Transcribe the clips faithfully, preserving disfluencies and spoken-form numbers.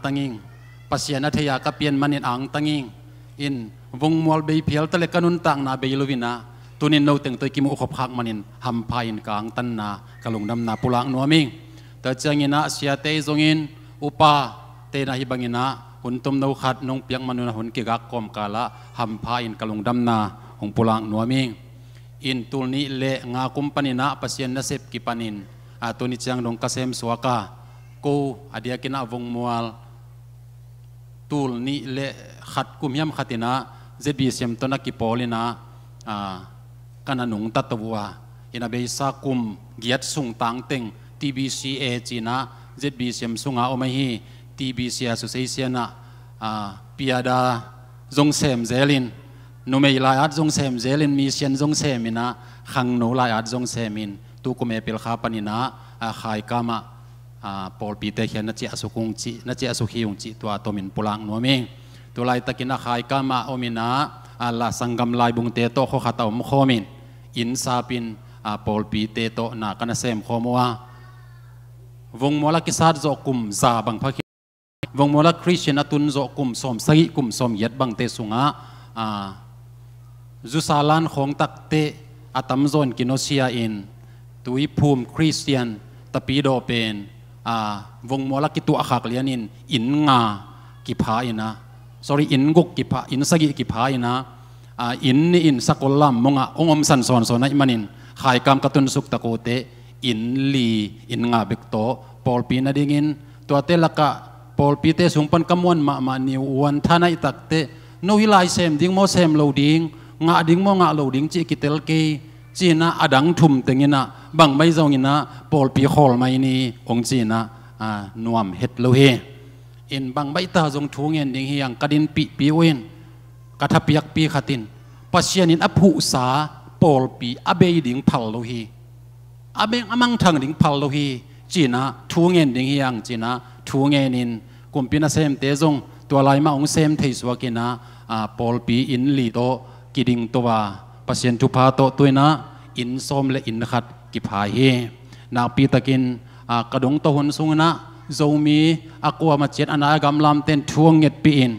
tanging, Pasian a thei-a ka pian manin angtanging, in vungmual bei phial ta le ka nuntakna bei lo-in ah, tunin noteng tawh i kimuh khop khak manin hampha in ka angtanna, ka lungdamna pulak nuam ing. Tua ciangin ah siate zongin upa te na hi bangin ah hun tomno khat nong piak man un ah hun kigak kawmkal ah hampha in ka lungdamna hong pulak nuam ing. In tul nih le nga kum panin ah Pasian nasep kipanin, a, tuni ciang dong ka sem suak a, ko a diakin ah vungmual tul nih le khat kum hiam khat in ah Z B C M tawh na kipawl in ah, a, ka na nungta to uh a, in a beisa kum giat sung tangteng T B C A ci-in ah Z B C M sungah om ahi. T B C A Association ah, a, piada zong sem zelin, numei lai-at zong sem zelin, mission zong semin ah, khangno lai-at zong semin, tu kum April kha panin ah, a, Khaikam ah, a, pawlpite khial na ciahsuk ung cih, na ciahsuk hi ung cih tua tomin pulak nuam ing. Tu laitakin ah Khaikam ah omin ah, a, la sanggam laibungte tawh khua khat ah omkhawmin, inn sapin, a, pawlpite tawh na ka na semkhawm uh a, vungmual a kisat zawh kum za bang pha khin, vungmual a Christian a tun zawh kum sawm sagih kum sawm giat bangte sungah, a, zusa lan khawng takte a tamzaw in kinawsia in, Tuiphum Christian Tapidaw pen, a, vungmual a kituah khak lianin inn nga kipha in ah, sorry, inn guk kipha, inn sagih kipha in ah, a, inn nih in Sakollam mongah hong omsan sawnsawn ahih manin, Khaikam ka tunsuk tak uh teh inn li, inn nga bek tawh pawlpi nadingin, tuate lakah pawlpite sung pan ka muan mahmah Niu Uan Tha na hih tak teh, no hih lai sem ding maw, sem lo ding, ngah ding maw, ngah lo ding cih kitel kei, ci-in ah a dang thum teng in ah bang mai zongin ah pawlpi khawl mai ni hong ci-in ah, a, nuam het lo hi. In bang baih ta zong thu ngen ding hi hang, ka dinpihpih uh in, ka thapiakpih khat in, Pasian in a phuhsa pawlpi a bei ding phal lo hi. A beng a mangthang ding phal lo hi, ci-in ah thu ngen ding hi hang, ci-in ah thu ngenin, kumpi nasemte zong tua lai mah hong sem thei suakin ah, a, pawlpi inn li tawh kiding to a, Pasian thupha tawh tu-in ah inn sawm le inn khat kipha hi. Nakpitakin, a, ka dong tawh hun sungin ah Zomi a kuama ciat a nai a gamlamten thu hong ngetpih in,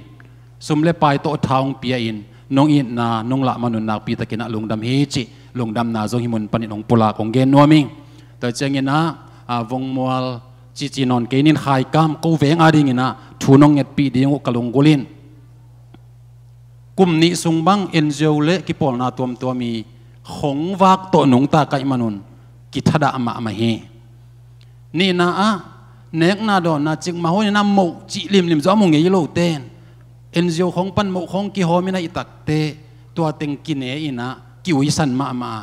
sum le pai tawh tha hong pia in, nong itna nong lah man un nakpitakin ah lungdam hi cih lungdamna zong hih mun panin hong pulak hong gen nuam ing. Tua ciangin ah, a, vungmual cici nawn kei nin, Khaikam ko veng adingin ah thu nong ngetpih ding uh ka lunggulh in. Kum nih sung bang N G O le kipawlna tuamtuam i khongvak tawh nungta ka hih man un kithadah mahmah hi. Nihna ah nekna dawnna cikmah hun in ah moh cih limlim zong a mu ngei loten, N G O khong pan moh khong kihawm in ah hih tak teh tua teng kine in ah kiuisan mahmah a,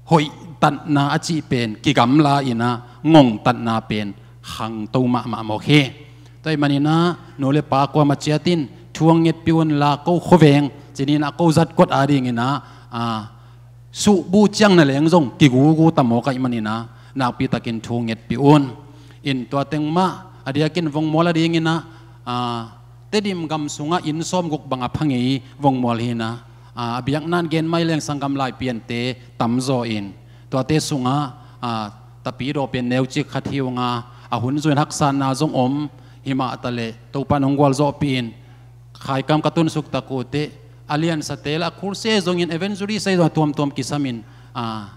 hoihtatna a cih pen kigamla in ah ngongtatna pen khangto mahmah mawk hi. Tua ahih manin ah nu le pa kuama ciat in thu hong ngetpih unla, ko khuaveng ci-in ah ko zatkot adingin ah, a, suhbu ciang na leng zong kigugu ta mawk ahih manin ah nakpitakin thu ngetpih un. In tua teng mah a diakin vungmual adingin ah, a, Tedim gam sungah inn sawmguk bang a pha ngei vungmual hi-in ah, a, a biakna-in gen mai leng sanggam lai piante tamzaw in, tuate sungah, a, Tapidaw pen neucik khat hi ung a, a hun zui-in haksatna zong om, himah ta leh Topa in hong gualzawhpih in, Khaikam ka tunsuk tak uh teh a liansate le a khulse zongin evangelist ahi zong a tuamtuam kisam in, a,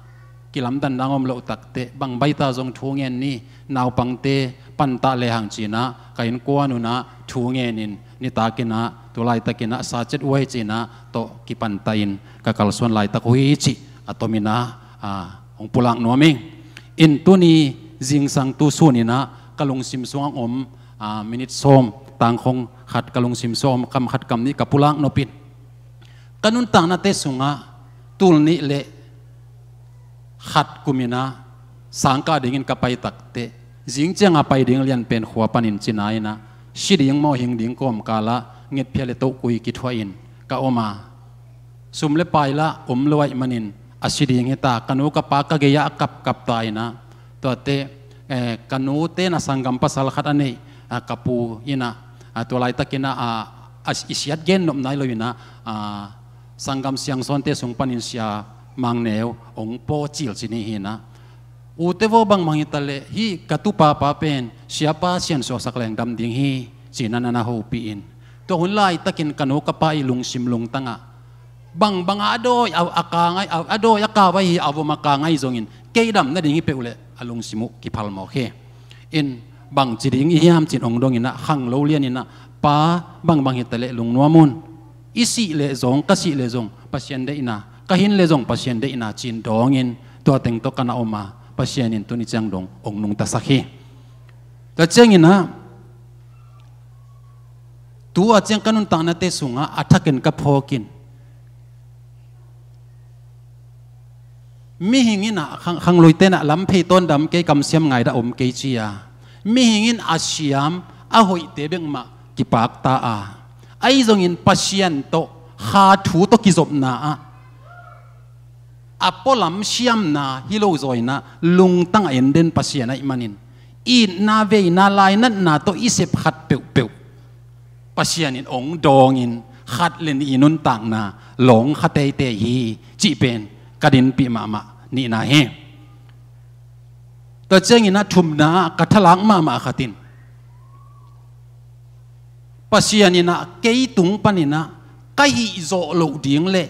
kilamdanna hong om loh tak teh bang baih ta zong thu ngen ni, naupangte pantah lehang ci-in ah ka innkuan un ah thu ngenin, nitakin ah tu laitakin ah sacet uh hi ci-in ah tawh kipantah in ka kalsuan laitak uh hi cih a tomin ah, a, hong pulak nuam ing. In tuni zingsang tu sunin ah ka lungsim sungah hong om, a, minit sawm, tangkhong khat ka lungsim sungah om, kam khat kam nih ka pulak nop in, ka nuntaknate sungah tul nih le khat kum in ah sangkah dingin ka pai tak teh, zing ciang a pai ding lianpen khua panin cina in ah, si ding maw hing ding kawmkal ah ngetphia le tohkui kithuah in ka om a, sum le pai lah om lo ahih manin a si ding hi ta, ka nu ka pa ka gei-ah a kapkap ta in ah, tuate, eh, ka nute na sanggam pasal khat a neih, a, ka pu in ah, a, tua laitakin ah, a, a, i siat gen nop nai lo in ah, a, sanggam siangsawnte sung panin Sia Mang Neu hong pawcil ci ni hi-in ah, Ute vaw, bangbang hitaleh hih ka tupapa pen siapa siansuaksak leng dam ding hi, ci-in na na hopih in. Tua hun laitakin ka nu ka pa i lungsim lungtangah bangbang a dawi a, a kang ahi, a, a dawi a kau ahi a vom a kang ahi zongin kei dam nading hi peuh leh a lungsim uh kiphal mawk hi. In bangci ding i hiam ci-in hong dongin ah khanglo lianin ah, pa, bangbang hitaleh lungnuam un. I sih leh zong, ka sih leh zong Pasian deihna, ka hin leh zong Pasian deihna ci-in dawngin tua teng tawh ka na om a, Pasian in tuni ciang dong hong nungtasak hi. Tua ciangin ah, tu-a ciang ka nuntaknate sungah a thakin ka phawkin, mihing in ah, khang, khangloite in ah lamphei tawn dam kei, kamsiam ngaida om kei ci-a, mihing in a siam a hoihte bek mah kipakta a, ahi zongin Pasian tawh kha thu tawh kizopna ah a pualam siamna hi lo zawina lungtang a en den Pasian ahih manin, itna, veina, lainatna tawh i sep khat peuhpeuh Pasian in hong dawngin khat le nih i nuntakna lawng kha teitei hi cih pen ka dinpih mahmah nihna hi. Tua ciangin ah thumna ah ka thalak mahmah khat in, Pasian in ah kei tung panin ah ka hih zawh loh ding le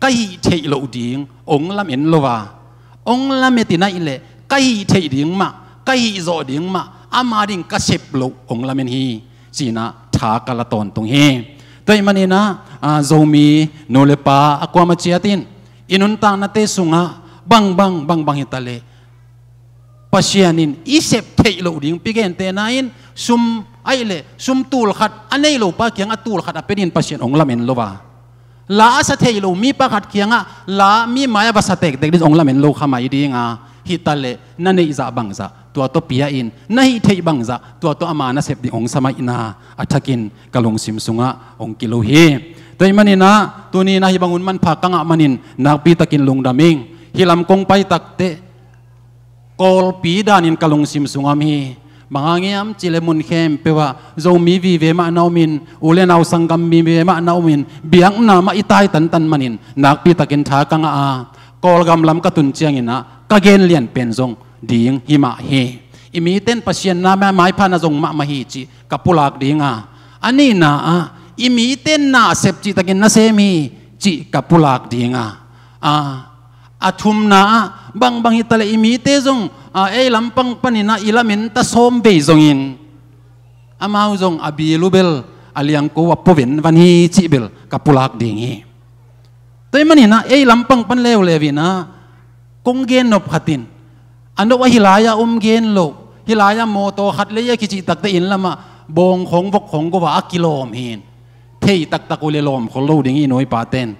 ka hih theih loh ding hong lamen lo a, hong lamet in ahih leh ka hih theih ding mah, ka hih zawh ding mah, ama ding ka sep loh hong lamen hi, ci-in ah tha ka la tawntung hi. Tua ahih manin ah, a, Zomi nu le pa a kuamah ciat in i nuntaknate sungah bangbang, bangbang hitaleh Pasian in i sep theih loh ding pi gentehna in sum ahih leh sum tul khat a nei lo pa kiangah tul khat a pia dingin Pasian hong lamen lo a, la a sa thei lo mipa khat kiangah la mi mai-ah va sa tektek dingin hong lamen lo kha mai ding a, hitaleh na neih zah bangzah tua tawh pia in, na hih theih bangzah tua tawh ama na sep ding hong sa maihna a thakin ka lungsim sungah hong kilo hi. Tua ahih manin ah tuni in ah hih bang hun manpha ka ngah manin nakpitakin lungdam ing. Hih lam kong pai takteh Kawlpi danin ka lungsim sungah om hi. Bang hang hiam cih leh mun khempeuh ah Zomi vive mah na omin, u le nau sanggam vive mah na omin, biakna mah i tai tantan manin nakpitakin tha ka ngah a, Kawlgam lam ka tun ciangin ah ka gen lian pen zong ding hi mah hi. I mite in Pasian na ma-, maipha na zong mahmah hi cih ka pulak ding a, a nihna ah i mite in na sep cihtakin na sem hi cih ka pulak ding a, a, a thumna ah bangbang hitaleh i mite zong, a, ei lampang panin ah i lamen ta sawm vei zongin amau zong a bil uh bel a liangko uh a pua venvan hi cih bel ka pulak ding hi. Tua ahih manin ah ei lampang pan leuleu in ah kong gen nop khat in, a nop ah hih lai-ah om gen loh, hih lai-ah mawtaw khat lei a kicih takteh inn lamah bawng khawng vok khawng go a kilawm hi. Thei taktak uh leh lawm khol lo ding hi, i nu i pate in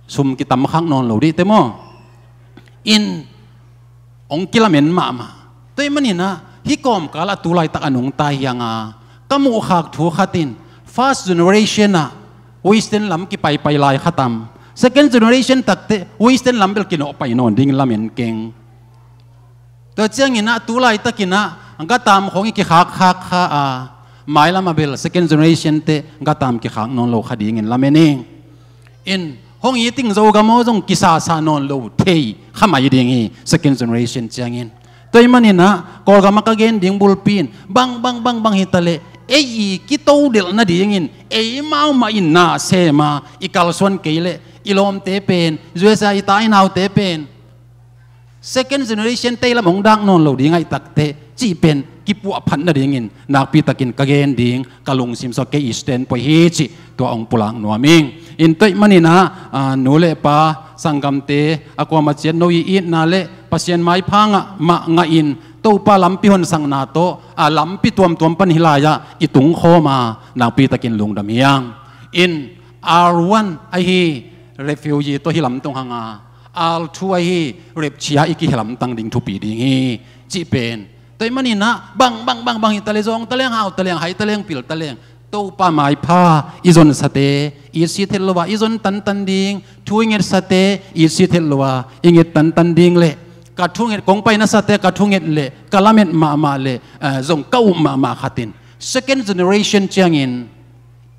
sum kitam khak nawn lo dih teh maw. In hong kilamen mahmah. Tua ahih manin ah hih kawmkal ah tu laitak a nungta hi hang a, ka muhkhak thu khat in first generation ah Western lam kipaipai lai kha tam, second generation takteh Western lam bel kinawhpai nawn ding lamen keng. Tua ciangin ah tu laitakin ah gatam khawng i kikhakkhak kha a, mailam ah bel second generation-te gatam kikhak nawn lo kha dingin lamen ing. In hong it ing, Zogam aw zong kisasa nawn lo thei kha mai ding hi second generation ciangin. Tua ahih manin ah Kawlgam ah ka gen ding bulpi in bangbang bangbang hitaleh ei i kitodelh nadingin eimau mah in na sem a, i kalsuan kei leh i lawmte pen, U S A i ta i naute pen second generation tei lam hong dak nawn lo ding ahih takteh cih pen kipuahphat nadingin nakpitakin ka gen ding, ka lungsim sungah kei i stand point hi cih tua hong pulak nuam ing. In tua ahih manin ah, a, nu le pa, sanggamte, a kuamah ciat no i itna le Pasian maipha ngah mah ngahin Topa lampi honsakna tawh, a, lampi tuamtuam pan hih lai-ah i tungkhawm a, nakpitakin lungdam hi hang. In R one ahi refugee tawh hih lam tung hang a, R two ahi rapture i kihel lamtang ding thupi ding hi cih pen. Tua ahih manin ah bang bang bang bang hita leh zawng ta leng, hau ta leng, hai ta leng, pil ta leng, Topa maipha i zonsate i itsit het lo a, i zon tantan ding, thu i ngetsate i itsit het lo a, i nget tantan ding leh ka thunget, kong pai nasate ka thunget leh ka lamet mahmah leh, eh, zong ka up mahmah khat in second generation ciangin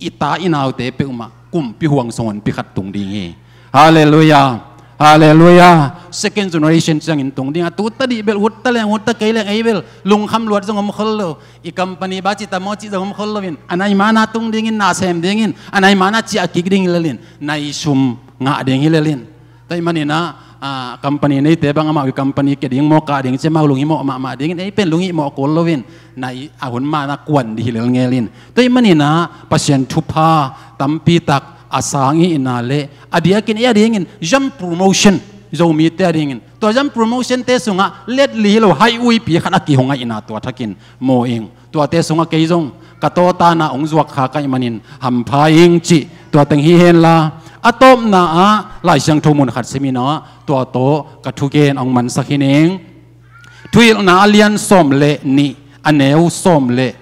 i ta i naute peuhmah kumpi huang sung honpi khat tung ding hi. Halleluiah. Halleluiah. Second generation ciangin tung ding a, tu tadih bel ut ta leng ut ta kei leng ei bel lungkham luat zong om khol lo. I company ba cih ta maw cih zong om khol loin, a nai mana tung dingin, na sem dingin, a nai mana ciah kik ding hi lelin, nai sum ngah ding hi lelin. Tua ahih manin ah, ah, company neite bang amau i company kia ding maw, kah ding ci, amau lunghimawh mahmah dingin, ei pen lunghimawh kul loin, nai a hun mana kuan ding hi lel ngelin. Tua ahih manin ah Pasian thupha tampi tak a sang ihna le a diakin, ei a dingin jump promotion, Zomite a dingin tua jump promotion te sungah let li hi lo, hai uipi khat a kihong ahihna tua thakin maw ing. Tuate sungah kei zong ka tawtana hong zuak kha ka hih manin hampha ing cih tua teng hi henla, a tawpna ah Lai Siangtho mun khat simin ah tua tawh ka thugen hong mansak hi ning. Thuhilhna a lian sawm le nih, a neu sawm le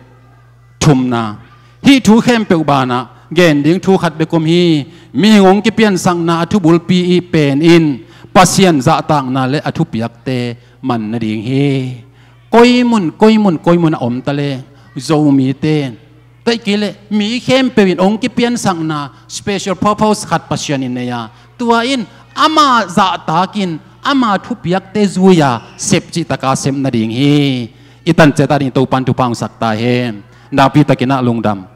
thumna. Hih thu khempeuh banah gen ding thu khat bek om hi. Mihing hong kipiansakna a thubulpi ih pen in Pasian zahtakna le a thupiakte man nading hi. Koi mun, koi mun, koi mun a om ta le, Zomite, tua ahih kei leh mi khempeuh in hong kipiansakna special purpose khat Pasian in nei a, tua in ama zahtakin ama thupiakte zui-a sep cihtaka sep nading hi. I tanciat a ding Topan thupha hong sak ta hen. Nakpi takin ah lungdam.